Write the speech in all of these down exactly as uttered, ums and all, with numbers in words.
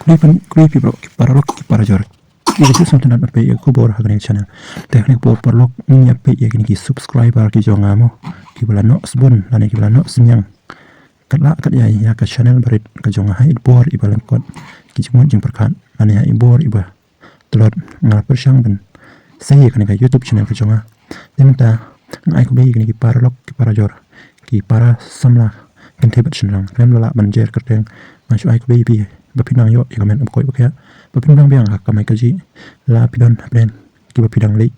Khublei pyn, khublei phi baroh ki paralok ki parajor. Ïa ka jingsngewtynnat ban peit ïa ka khubor ha kane ka channel. Te ha kane ka por paralok ngin ïa peit ïa kine ki subscriber ki jong nga mo, kiba la noh sbun lane kiba la noh synñiang. Katba kat ïa, ïa ka channel barit ka jong nga ha i bor iba lyngkot ki jingmut jingpyrkhat lane ha i bor iba tlot, nga la pyrshang ban sei ïa kane ka YouTube channel ka jong nga. Te mynta nga ai khublei ïa kine ki paralok ki parajor, ki para samla kynthei bad shynrang. Khlem da lah ban jer kyrteng, nga shu ai khublei ïa phi ba phi nang ïoh ïa ka met ba koit ba khiah, ba phin nang biang ha ka kamai kajih, la phi don hapdeng kiba phi dang leit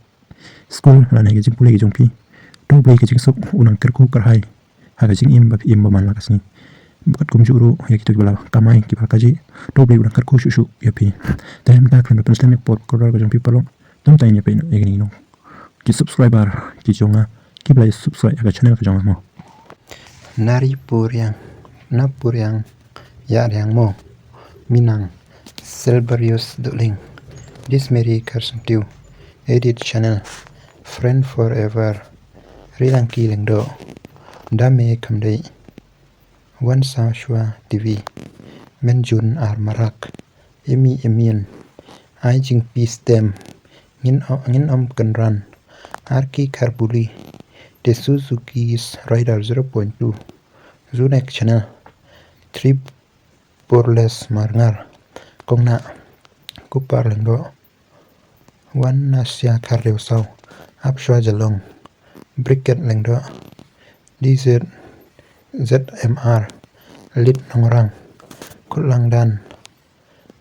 skul lane ka jingpule ka jong phi. To U Blei ka jingsuk un nang kyrkhu kyrhai ha ka jingim ba phi im bad man la ka sngi. Bad kumjuh ruh ïa kito kiba la kamai kiba la kajih, to U Blei un nang kyrkhu shuh shuh ïa phi. Te mynta khlem da pynslem ïa ka por kordor ka jong phi paralok, to mynta ngin ïa peit noh ïa kine ki nong ki subscriber ki jong nga kiba la subscribe ïa ka channel ka jong nga mo. Nari Puriang, na Puriang, ïa riang mo. Minang, Selberius Duhling, Dismeri Karsentiu, Edit Channel, Friend Forever, Rilangki Lengdo, Dame Khamdei, Wan Sa Shwa T V, Menjun Ar Marak, Emi Emian, Ai Jingpi Stem, Ngin, Ngin Om Kynran, Arki Kharbuli, The Suzuki's Rider zero point two, Zunek Channel, Trip Porles Marngar, Kongna, Kupar Lengdo, Wan Nasia Khardew Saw, Apshwa Jalong, Briket Lengdo, D Z Z M R, Lit Nongrang, Khutlangdan,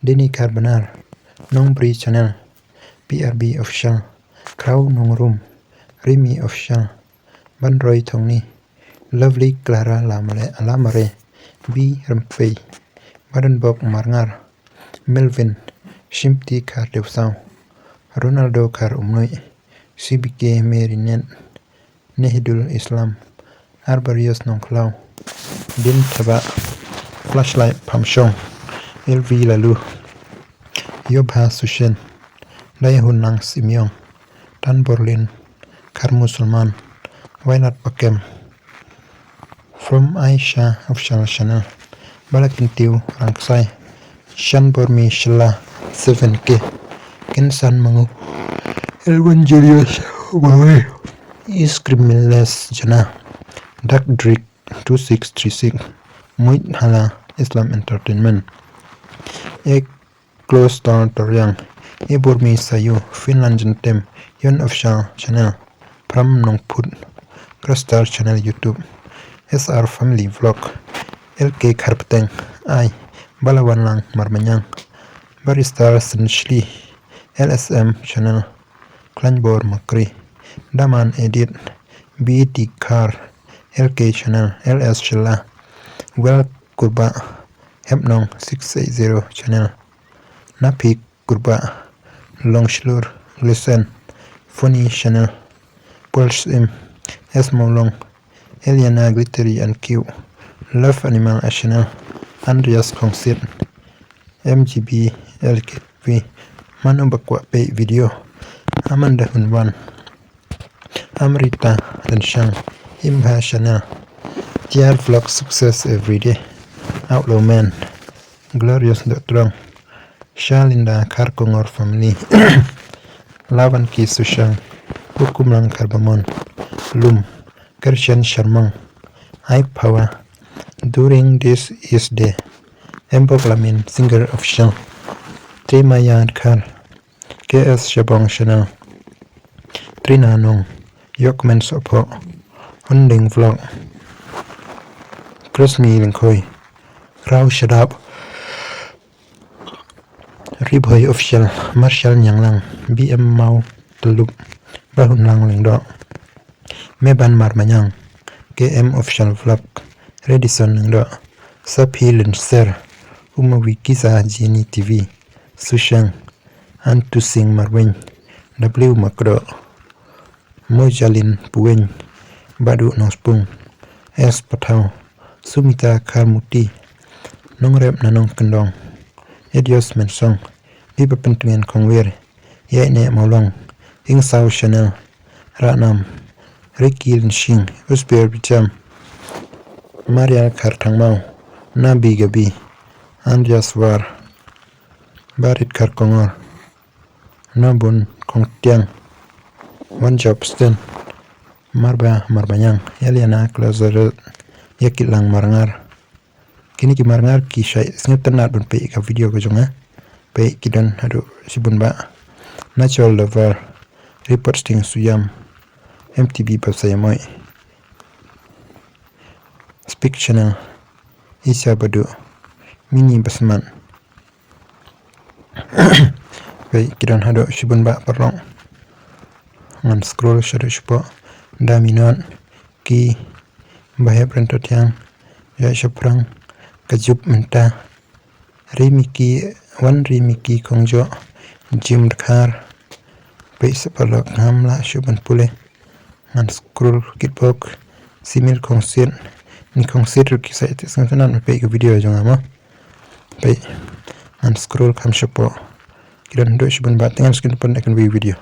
Dini Karbanar, Nongbri Channel, P R B Official, Kraw Nongrum, Rimi Official, Banroi Thongni, Lovely Clara Lamare, Lamare, B Rempei, Badenbok Marngar, Melvin, Shimti Khardew Saw, Ronaldo Kharumnoi, C B K Merinet, Nehidul Islam, Arbarius Nongkhlaw, Din Thaba, Flashlight Pamshong, L V Lalu, Yobha Sushen, Dayahun Nang Simiong, Tan Borlin, Kharmu Sulman, Wainat Pakem, From Aisha Official Channel, Balakintiu Rangksai, Shanbormi Shella seven K, Kinsan Mangu, Elwin Julius Bawe, Iskrimilles Jana, Dark Drake two six three six, Muit Hala Islam Entertainment, Ek Close Star Toriang, Iburmi Sayu, Finland Jentem, Yon Official Channel, Pram Nongput, Crystal Channel YouTube, S R Family Vlog, L K Kharpteng, Ai, Balawanlang Marmanyang, Barrister Senshli, L S M Channel, Klanbor Makri, Daman Edit, B D Kar, L K Channel, L S Shilla, Well Kurba, Hepnong six eight zero Channel, Napik Kurba, Longshlur, Glisten, Funny Channel, Pulse Im, S Maulong, Eliana Glittery and Q, Love Animal Channel, Andreas Kongsit, M G B L K V, Manu Bakwa Pay Video, Amanda Hunwan, Amrita Lenshang, Imha Channel, T R Vlog Success Everyday, Outlaw Man, Glorious Dotrong, Shalinda Kharkongor Family, Lavan Ki Sushang, Hukumlang Kharbamon, Lum, Christian Sharmang, High Power, During This Is Day, Embok Lamin Singer Official, Trima Yadkar, K S Shabong Channel, Trina Nong, Yokmen Sopho, Hunding Vlog, Krismi Lengkhoi, Rao Shadap, Ribhoi Official, Marshall Nyanglang, B M Mau Telup, Bahunlang Lengdo, Meban Marmanyang, K M Official Vlog, Redison Lengdo, Saphi Lenser, Umawi Kisa Jini T V, Sushang, Antu Singh Marweng, W Makdo, Mojalin Puweng, Badu Nongspung, S Pathau, Sumita Kharmuti, Nongrep Nanong Kendong, Edios Mensong, Biba Pentngen Kongwer, Yaine Maulong, Ingsau Chanel, Ranam, Ricky Linshing, Usper Bicham, Maria Kharthangmau, Nabi Gabi, Andreas War, Barit Kharkongor, Nabun Kongtiang, Wan Jobston, Marba Marbanyang, Eliana Klazaret, Yakilang Marngar. Kini ki marngar ki shai sngewtynnat ban peit ka video ka jong nga. Peit ki don haduh shibun ba. Natural Lover, Report Sting Suyam, M T B Basayamoi, Speak Channel, Isa Badu, Mini Basman. Peit ki don haduh shibun ba parlong. Ngan scroll shaduh shapoh. Daminot, ki Bahep Rento Thiang, Jai Shaprang, Kajup Mynta, Rimiki, Wan Rimiki Kongjo, Jim Dkhar. Peit sa parlok ngam lah shuh ban pule. Ngan scroll kitbok. Simil Khongsit, ni Khongsit ruh ki sa iti sngewtynnat ban peit ka video jong nga mo. Peit, ngan scroll kham shapoh. Ki don haduh shibun ba, te ngan skip pynda kan video.